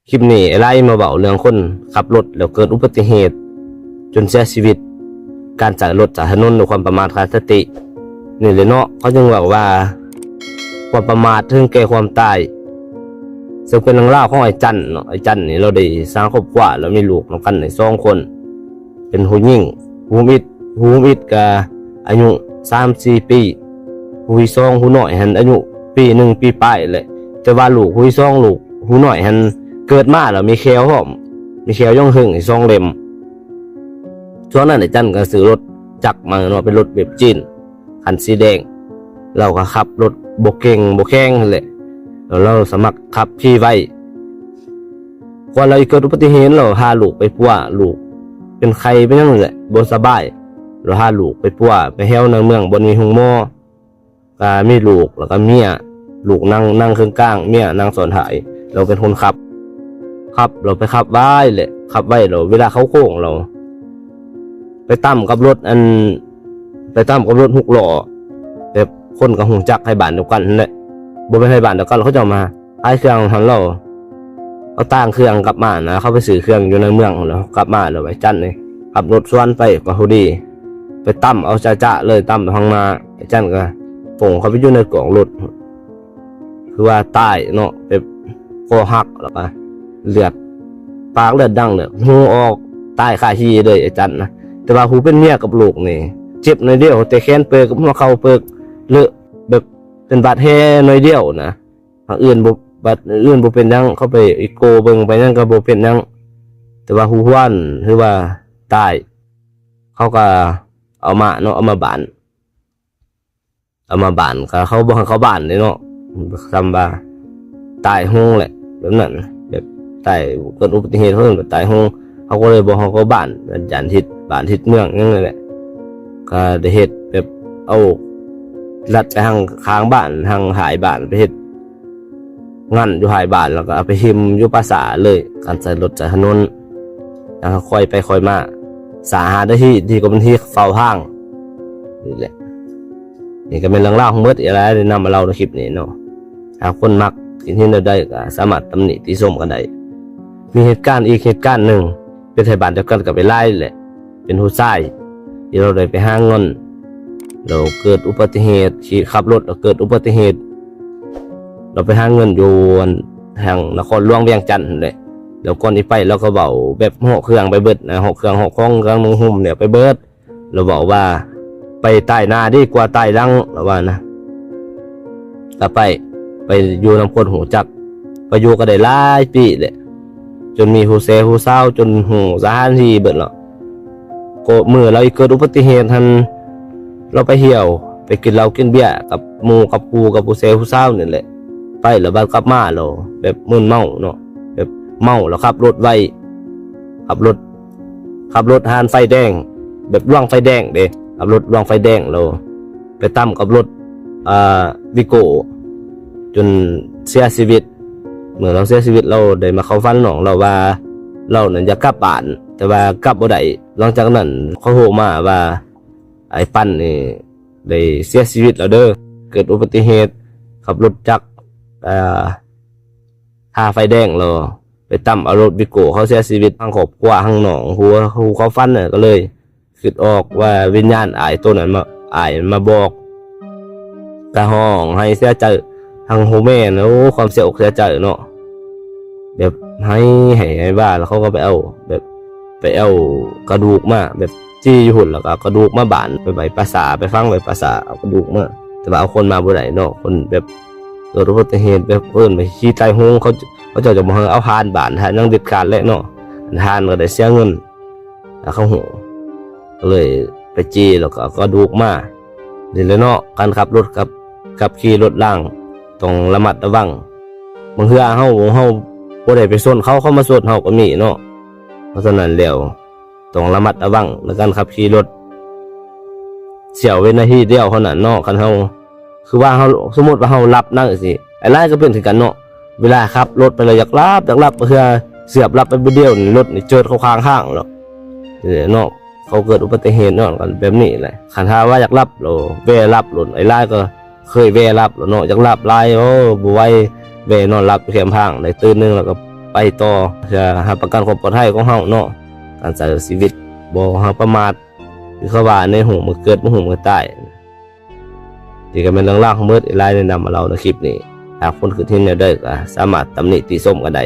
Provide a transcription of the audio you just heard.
ຄລິບນີ້ອ້າຍຫຼ້າມາເວົ້າເລື່ອງຄົນຂັບລົດແລ້ວເກີດອຸບັດຕິເຫດຈົນເສຍຊີວິດ, ການໃຊ້ລົດໃຊ້ຖະໜົນດ້ວຍຄວາມປະໝາດຂາດສະຕິນີ້ແຫຼະເນາະ. ເຂົາຈຶ່ງເວົ້າວ່າ ຄວາມປະໝາດເຖິງແກ່ຄວາມຕາຍ, ເຊິ່ງເປັນເລື່ອງລາວຂອງອ້າຍຈັນເນາະ. ອ້າຍຈັນນີ້ລາວໄດ້ສ້າງຄອບຄົວ ແລ້ວມີລູກນຳກັນໄດ້ສອງຄົນ ເປັນຜູ້ຍິງ, ຜູ້ທຳອິດ ຜູ້ທຳອິດກະອາຍຸສາມສີ່ປີ, ຜູ້ທີສອງຜູ້ນ້ອຍຫັ້ນອາຍຸປີໜຶ່ງປີປາຍແຫຼະ. ແຕ່ວ່າລູກຜູ້ທີສອງ ລູກຜູ້ນ້ອຍຫັ້ນເກີດມາແລ້ວມີແຂ້ວພ້ອມ, ມີແຂ້ວຢ່ອງເຫິ້ງສອງເຫຼັ້ມ. ຊ່ວງນັ້ນອ້າຍຈັນກະຊື້ລົດຈັກມາເນາະ, ເປັນລົດແບບຈີນ ຄັນສີແດງ, ລາວກະຂັບລົດບໍ່ເກັ່ງບໍ່ແຂງຫັ້ນແຫຼະ, ແລ້ວລາວສະໝັກຂັບຂີ່ໄວ. ກ່ອນລາວຊິເກີດອຸບັດຕິເຫດ ລາວພາລູກໄປປົວ, ລູກເປັນໄຂ້ເປັນຫຍັງນີ້ແຫຼະ ບໍ່ສະບາຍ, ລາວພາລູກໄປປົວ ໄປແຖວໃນເມືອງ ບໍ່ມີໂຮງໝໍ, ກະມີລູກ ແລ້ວກະເມຍ, ລູກນັ່ງ ນັ່ງເຄິ່ງກາງ, ເມຍນັ່ງຊ້ອນທ້າຍ, ລາວເປັນຄົນຂັບ. ຂັບ ລາວໄປຂັບໄວແຫຼະ, ຂັບໄວແລ້ວເວລາເຂົ້າໂຄ້ງ ລາວໄປຕຳກັບລົດອັນ ໄປຕຳກັບລົດຫົກລໍ້, ແບບຄົນກະຮູ້ຈັກ ໄທບ້ານດຽວກັນຫັ້ນແຫຼະ, ບໍ່ແມ່ນໄທບ້ານດຽວກັນ ເຂົາເຈົ້າມາຂາຍເຄື່ອງຫັ້ນ. ລາວເອົາຕາງເຄື່ອງກັບມານະ, ເຂົາໄປຊື້ເຄື່ອງຢູ່ໃນເມືອງ ແລ້ວກັບມາ ແລ້ວໄປຈັນນີ້ຂັບລົດສວນໄປ ກະພໍດີໄປຕຳເອົາຈະໆເລີຍ, ຕຳທາງໜ້າ. ໄອ້ຈັນກະປົງເຂົ້າໄປຢູ່ໃນກອງລົດ ຄືວ່າຕາຍເນາະ, ແບບຄໍຫັກ ແລ້ວກະເລືອດ ປາກເລືອດດັງເລີຍ, ຫູອອກ, ຕາຍຄາທີ່ເລີຍໄອ້ຈັນນະ. ແຕ່ວ່າຜູ້ເປັນເມຍກັບລູກນີ້ເຈັບໜ້ອຍດຽວ, ແຕ່ແຂນເປີກກັບຫົວເຂົ່າເປີກເລາະ, ແບບເປັນບາດແຜໜ້ອຍດຽວນະ. ທາງອື່ນບໍ່, ບາດອື່ນບໍ່ເປັນຫຍັງ, ເຂົາໄປເອັກໂກເບິ່ງໄປຫຍັງກະບໍ່ເປັນຫຍັງ. ແຕ່ວ່າຜູ້ພວນ ຄືວ່າຕາຍ, ເຂົາກະເອົາມາເນາະ, ເອົາມາບ້ານ ເອົາມາບ້ານ ກະເຂົາບໍ່ໃຫ້ເຂົ້າບ້ານເດ້ເນາະ, ສ່ຳວ່າຕາຍໂຮງແຫຼະ ແບບນັ້ນ. ແບບຕາຍ ເກີດອຸບັດຕິເຫດ ເຂົາເອີ້ນວ່າຕາຍໂຮງ, ເຂົາກະເລີຍບໍ່ໃຫ້ເຂົ້າບ້ານ, ຢ້ານຜິດບ້ານຜິດເມືອງຫຍັງນີ້ແຫຼະ. ກະໄດ້ເຮັດແບບເອົາລັດໄປທາງຂ້າງບ້ານ, ທາງທ້າຍບ້ານ, ໄປເຮັດງັ້ນຢູ່ທ້າຍບ້ານ ແລ້ວກະເອົາໄປຖິ້ມຢູ່ປ່າຊ້າເລີຍ. ການໃຊ້ລົດໃຊ້ຖະໜົນ ແລ້ວຄ່ອຍໄປຄ່ອຍມາ ສາມຫ້ານາທີ ທີ່ກະເປັນທີ່ເຝົ້າທາງນີ້ແຫຼະ. ນີ້ກະແມ່ນເລື່ອງລາວທັງໝົດ ທີ່ອ້າຍຫຼ້າໄດ້ນຳມາເລົ່າໃນຄລິບນີ້ເນາະ. ຖ້າຄົນມັກຄິດເຫັນແນວໃດກະສາມາດຕຳໜິຕິຊົມກັນໄດ້. ມີເຫດການອີກເຫດການໜຶ່ງ ເປັນໄທບ້ານດຽວກັນກັບອ້າຍຫຼ້າແຫຼະ, ເປັນຜູ້ຊາຍທີ່ລາວໄດ້ໄປຫາເງິນ ແລ້ວເກີດອຸບັດຕິເຫດ, ຂີ່ ຂັບລົດແລ້ວເກີດອຸບັດຕິເຫດ. ລາວໄປຫາເງິນຢູ່ທາງນະຄອນຫຼວງວຽງຈັນຫັ້ນແຫຼະ, ແລ້ວກ່ອນຊິໄປລາວກະເວົ້າແບບເຫາະເຄື່ອງໄປເບິດນະ, ເຫາະເຄື່ອງ ເຫາະຂອງເຄື່ອງນຸ່ງຫົ່ມເນຍໄປເບິດ. ລາວເວົ້າວ່າ ໄປຕາຍໜ້າດີກວ່າຕາຍຫຼັງ ລາວວ່ານະ. ກະໄປ ໄປຢູ່ນຳຄົນຮູ້ຈັກ, ໄປຢູ່ກະໄດ້ຫຼາຍປີແຫຼະ, ຈົນມີຜູ້ແຊຜູ້ຊາວ ຈົນຮູ້ສະຖານທີ່ເບິດແລ້ວ. ກະມື້ລາວເກີດອຸບັດຕິເຫດຫັ້ນ ລາວໄປທ່ຽວ ໄປກິນເຫຼົ້າກິນເບຍກັບໝູ່ກັບຄູ່ ກັບຜູ້ແຊຜູ້ຊາວນີ້ແຫຼະ. ໄປແລ້ວບາດກັບມາແລ້ວແບບມຶນເມົາເນາະ, ແບບເມົາແລ້ວຂັບລົດໄວ, ຂັບລົດ ຂັບລົດຜ່ານໄຟແດງ ແບບລວງໄຟແດງເດ້, ຂັບລົດລວງໄຟແດງແລ້ວໄປຕຳກັບລົດ ເອີ ວີໂກ້ ຈົນເສຍຊີວິດ. ເມື່ອລາວເສຍຊີວິດ ລາວໄດ້ມາເຂົ້າຝັນນ້ອງລາວວ່າ ລາວນັ້ນຢາກກັບບ້ານ ແຕ່ວ່າກັບບໍ່ໄດ້. ຫຼັງຈາກນັ້ນເຂົາໂທມາວ່າ ອ້າຍປັນນີ້ໄດ້ເສຍຊີວິດແລ້ວເດີ, ເກີດອຸບັດຕິເຫດຂັບລົດຈັກ ເອີ ຄາໄຟແດງແລ້ວ ໄປຕຳເອົາລົດວີໂກ້ເຂົາເສຍຊີວິດ. ທາງຄອບຄົວ ທາງນ້ອງ ຜູ້ ຜູ້ເຂົ້າຝັນນະ ກະເລີຍຄິດອອກວ່າວິນຍານອ້າຍໂຕນັ້ນມາ ອ້າຍມາບອກ ກະຮ້ອງໄຫ້ເສຍໃຈ. ທາງຜູ້ແມ່ນະ ໂອ້ ຄວາມເສຍອົກເສຍໃຈເນາະ, ແບບໄຫ້ ໄຫ້ ໄຫ້ວ່າ ແລ້ວເຂົາກະໄປເອົາ ແບບໄປເອົາກະດູກມາ ແບບ ຈີ່ຢູ່ພຸ້ນ ແລ້ວກະເອົາກະດູກມາບ້ານ ໄປໄວ້ປ່າຊ້າ ໄປຝັງໄວ້ປ່າຊ້າ ເອົາກະດູກມາ. ແຕ່ວ່າເອົາຄົນມາບໍ່ໄດ້ເນາະ, ຄົນແບບເກີດອຸບັດຕິເຫດ ແບບເອີ້ນວ່າຂີ້ຕາຍໂຫງ. ເຂົາ ເຂົາເຈົ້າຈະບໍ່ໃຫ້ເອົາຖ່ານບ້ານ ຖ່ານຫຍັງເດັດຂາດແຫຼະເນາະ, ຖ່ານກະໄດ້ເສຍເງິນ. ຖ້າເຂົາຮູ້ ກະເລີຍໄປຈີ່ ແລ້ວກະເອົາກະດູກມາ. ນີ້ແຫຼະເນາະ ການຂັບລົດ ກັບ ຂັບຂີ່ລົດລາງ ຕ້ອງລະມັດລະວັງ. ບາງເທື່ອເຮົາ ເຮົາບໍ່ໄດ້ໄປຊົນເຂົາ ເຂົາມາຊົນເຮົາກະມີເນາະ. ເພາະສະນັ້ນແລ້ວ ຕ້ອງລະມັດລະວັງໃນການຂັບຂີ່ລົດ. ສ່ຽວວິນາທີດຽວເທົ່ານັ້ນເນາະ, ຄັນເຮົາ ຄືວ່າເຮົາ ສົມມຸດວ່າເຮົາຫຼັບໃນຈັ່ງຊີ້ ອ້າຍຫຼ້າກະເປັນຄືກັນເນາະ. ເວລາຂັບລົດໄປແລ້ວຢາກຫຼັບ ຢາກຫຼັບ ບາງເທື່ອສຽບຫຼັບໄປບຶດດຽວນີ້ ລົດນີ້ເຈີດເຂົ້າຂ້າງທາງແລ້ວເນາະ. ເຂົາເກີດອຸບັດຕິເຫດຍ້ອນກັນແບບນີ້ແຫຼະ. ຄັນຖ້າວ່າຢາກຫຼັບໂລ ແວ່ຫຼັບໂລດ, ອ້າຍຫຼ້າກະເຄີຍແວ່ຫຼັບໂລດເນາະ, ຢາກຫຼັບຫຼາຍ ໂອ້ ບໍ່ໄຫວ ແວ່ນອນຫຼັບຢູ່ແຄມທາງໄດ້ຕື່ນໜຶ່ງ ແລ້ວກະ ໄປຕໍ່ ເພື່ອຮັບປະກັນຄວາມປອດໄພຂອງເຮົາເນາະ. ການໃຊ້ຊີວິດບໍ່ໃຫ້ປະໝາດ ຄືເຂົາວ່າ ໃນຮູ້ມື້ເກີດ ບໍ່ຮູ້ມື້ຕາຍ. ນີ້ກະແມ່ນເລື່ອງລາວທັງໝົດ ອ້າຍຫຼາຍແນະນຳມາເລົ່າໃນຄລິບນີ້. ຫາກຄົນຄິດເຫັນແນວໃດກະສາມາດຕຳນິຕິຊົມກັນໄດ້.